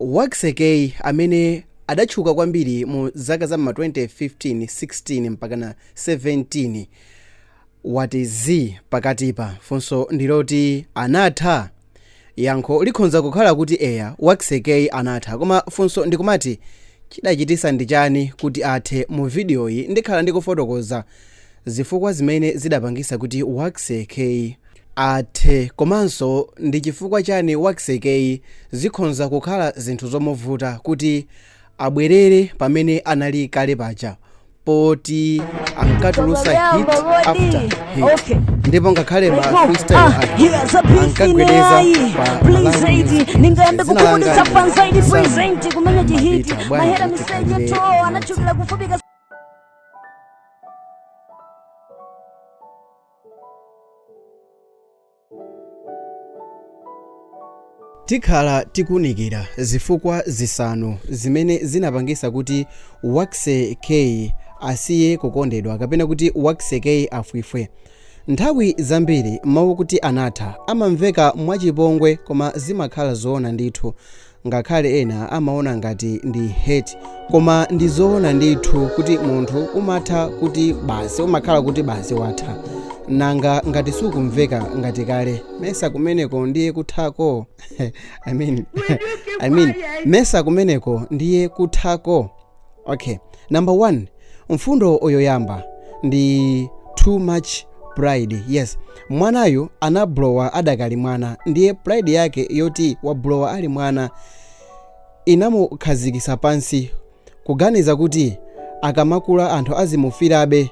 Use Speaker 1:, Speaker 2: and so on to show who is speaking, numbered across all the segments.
Speaker 1: Waxy Kay amene adatchuka kwambiri mu zaka za ma 2015, 16 mpakana 17 wati zii pakatipa. Funso ndiloti anatha? Yankho likhonza kukhala kuti eya, Waxy Kay anatha, koma funso ndikumati chidachitisa ndi chani kuti athe? Mu vidiyoyi ndikhala ndikufotokoza zifukwa zimene zidapangisa kuti Waxy Kay athe komanso ndi chifukwa chani Waxy Kay zikhonza kukhala zinthu zomuvuta kuti abwerere pamene anali kale paja poti ankatulusa hit after hit ndipo ngakhale ma freestyle ake ankagwedeza pa Malawi Music.
Speaker 2: Ningayambe
Speaker 1: Dzina langa
Speaker 2: kukhumudwitsa
Speaker 1: ndi
Speaker 2: fanzaidi
Speaker 1: Sam
Speaker 2: present kumenya chihiti
Speaker 1: Mapita. Bwanji
Speaker 2: mahera miseche
Speaker 1: tikhalire
Speaker 2: to
Speaker 1: limodzi.
Speaker 2: Anachukira kufupika.
Speaker 1: Tikhala tikuunikira zifukwa zisanu zimene zinapangisa kuti Waxy Kay asiye kukondedwa kapena kuti Waxy Kay afwifwe. Nthawi zambiri mawu kuti anatha amamveka mwachipongwe, koma zimakhala zoona ndithu. Ngakhale ena amaona ngati ndi hate, koma ndi zoona ndithu kuti munthu umatha kuti basi, umakhala kuti basi watha. Nanga ngati sukumveka ngati kale, mesa kumeneko ndiye kuthako? I mean, mesa kumeneko ndiye kuthako? Okay, number one, mfundo yoyamba ndi too much pride. Yes, mwanayu anablowa adakali mwana, ndiye pride yake yoti wablowa ali mwana inamukhazikisa pansi, kuganiza kuti akamakula anthu azimufirabe.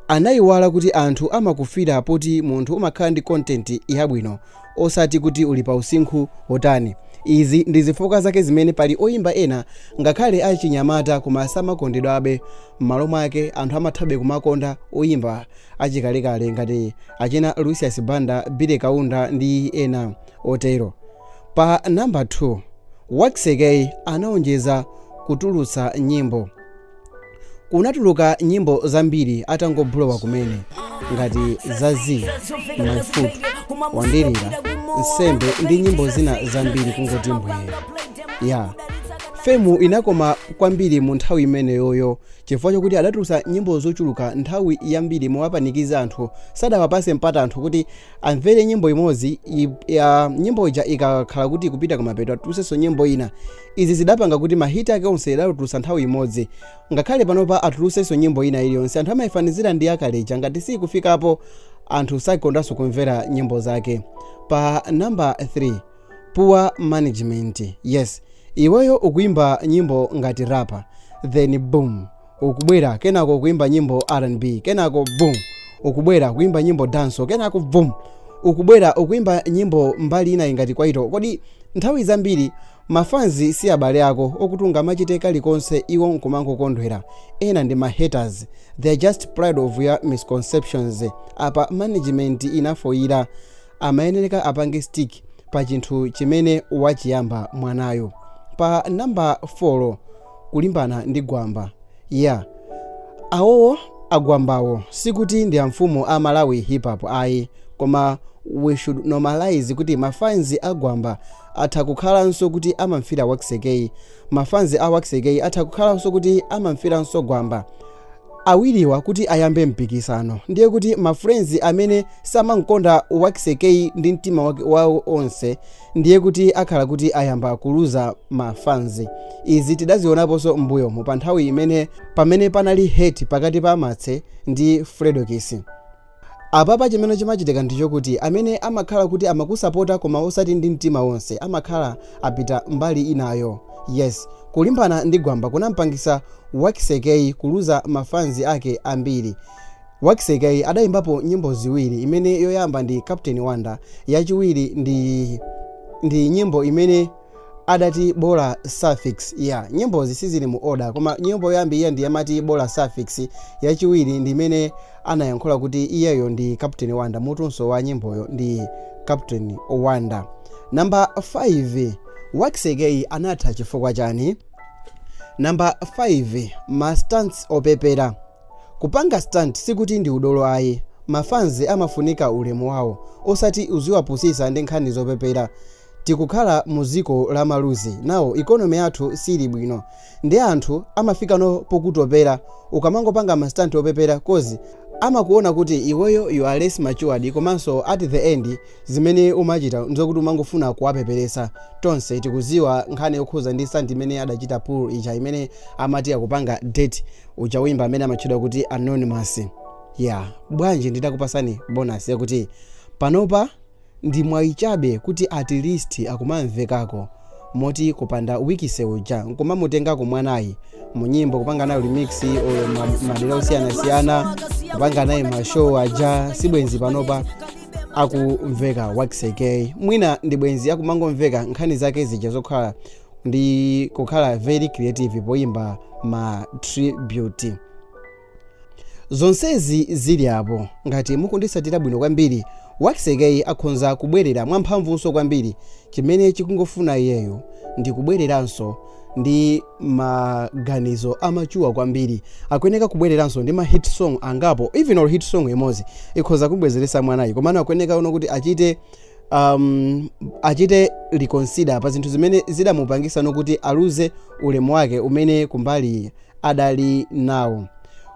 Speaker 1: Anayiwala kuti anthu amakufira poti munthu umakhala ndi content yabwino, osati kuti uli pa usinkhu wotani. Izi ndi zifukwa zake zimene pali oyimba ena ngakhale achinyamata koma samakondedwabe. M'malo mwake anthu amathabe kumakonda oyimba achikalekale ngati achina Lucius Banda, Billy Kaunda ndi ena otero. Pa namba 2, Waxy Kay anaonjeza kutulutsa nyimbo. Kunatuluka nyimbo zambiri atangoblowa kumene, ngati Zazi, My Foot, Wandilira, Nsembe ndi nyimbo zina zambiri kungoti mbwee ya fame inakoma kwambiri mu nthawi imeneyoyo chifukwa chokuti adatulutsa nyimbo zochuluka nthawi yambiri mowapanikiza anthu. Sadawapase mpata anthu kuti amvere nyimbo imodzi ya nyimbo ija, ikakhala kuti ikupita kumapeto atulutsenso nyimbo ina. Izi zidapanga kuti mahiti ake onse adatulutsa nthawi imodzi. Ngakhale panopa atulutsenso nyimbo ina iliyonse, anthu amayifanizira ndi yakaleja. Ngati sikufikapo, anthu sakondanso kumvera nyimbo zake. Pa namba 3, poor management. Yes, iweyo ukuimba nyimbo ngati rapper, then boom, ukubwera kenako ukuimba nyimbo R&B, kenako boom, ukubwera kuimba nyimbo dancehall, kenako boom, ukubwera ukuimba nyimbo mbali ina ingati kwaito. Kodi nthawi zambiri mafanzi si abale ako okuti ungamachite kalikonse iwo nkumangokondwera? Ena ndi ma haters, they are just proud of your misconceptions. Apa management inafoyira. Amayenereka apange stick pa chinthu chimene wachiyamba mwanayo. Pa namba 4, kulimbana ndi Gwamba. Yeah, awowo agwambawo sikuti ndi amfumu a Malawi hip hop ayi, koma we should normalize kuti mafanzi a Gwamba atha kukhalanso kuti amamfira Waxy Kay, mafanzi a Waxy Kay atha kukhalanso kuti amamfiranso Gwamba. Awiriwa kuti ayambe mpikisano, ndiye kuti ma friends amene samankonda Waxy Kay ndi mtima wake wawo onse ndiye kuti akhala kuti ayamba kuluza mafanzi. Izi tidazionaponso m'mbuyomu pa nthawi imene pamene panali hate pakati pa Matse ndi Fredokiss. Apapa chimene chimachitika ndichokuti amene amakhala kuti amakusapota koma osati ndi mtima wonse amakhala apita mbali inayo. Yes, kulimbana ndi Gwamba kunampangisa Waxy Kay kuluza mafanzi ake ambiri. Waxy Kay adayimbapo nyimbo ziwiri, imene yoyamba ndi Captain Wanda, yachiwiri ndi nyimbo imene adati Bola Suffix. Ya, nyimbozi sizili mu order, koma nyimbo yoyamba iye ndi amati Bola Suffix, yachiwiri ndi imene anayankhula kuti iyeyo ndi Captain Wanda, mutunso wa nyimboyo ndi Captain Wanda. Namba 5, Waxy Kay anatha chifukwa chani? Namba 5, ma stunts opepera. Kupanga stunt sikuti ndi udolo ayi. Mafanzi amafunika ulemu wawo, osati uziwapusisa ndi nkhani zopepera. Tikukhala mu ziko la maluzi nawo, economy yathu sili bwino, ndi anthu amafikano pokutopera ukamangopanga ma stunt opepera, 'cause amakuona kuti iweyo you are less matured. Komanso at the end zimene umachita nzokuti umangofuna kuwapeperesa. Tonse tikuziwa nkhani yokhuza ndi stunt imene adachita pull ija, imene amati akupanga date uja wimba amene amatchedwa kuti Anonymous. Yeah, bwanji nditakupasani bonus yakuti panopa ndi mwayichabe kuti at least akumamvekako, moti kupanda Wikise uja nkumamutengako mwanayi munyimbo, kupanga nayo remix oyo madera osiyanasiyana, kupanga naye ma show aja, sibwenzi panopa akumveka Waxy K. Mwina ndi bwenzi akumangomveka nkhani zake zija zokhala ndi kukhala very creative poyimba ma tribute. Zonsezi zili apo, ngati mukundisatira bwino kwambiri, Waxy K akhonza kubwerera mwamphamvunso kwambiri. Chimene chikungofuna iyeyo ndi kubwereranso ndi maganizo a mature kwambiri. Akuyeneka kubwereranso ndi ma hit song angapo. Even or hit song imodzi ikhoza kubwezeresa mwanayi, komano akuyeneka uno kuti achite reconsider pa zinthu zimene zidamupangisa nokuti aluze ulemu wake umene kumbali adali nawo.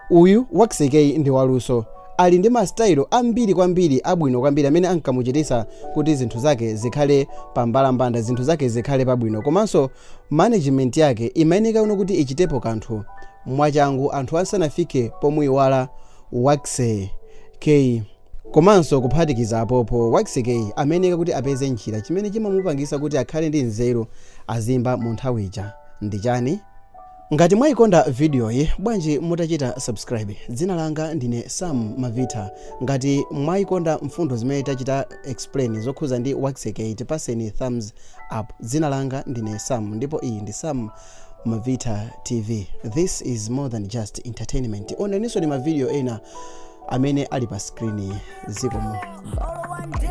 Speaker 1: Uyu Waxy K ndi waluso, ali ndi masitayilo ambiri kwambiri abwino kwambiri amene ankamuchitisa kuti zinthu zake zikhale pambalambanda, zinthu zake zikhale pabwino. Komanso management yake imayeneka uno kuti ichitepo kanthu mwachangu anthu asanafike pomuyiwala Waxy K. Komanso kuphatikiza apopo, Waxy K amayeneka kuti apeze njira chimene chimamupangisa kuti akhale ndi nzeru azimba mu nthawi ija ndi chani. Ngati mwayikonda videoyi, bwanji mutachita subscribe? Dzina langa ndine Sam Mavita. Ngati mwayikonda mfundo zimene tachita explain zokhuza ndi Waxy K, tipaseni thumbs up. Dzina langa ndine Sam, ndipo iyi ndi Sam Mavita TV. This is more than just entertainment. Oneninso ndi mavidiyo ena amene ali pa screen. Zikomo.
Speaker 2: All one day.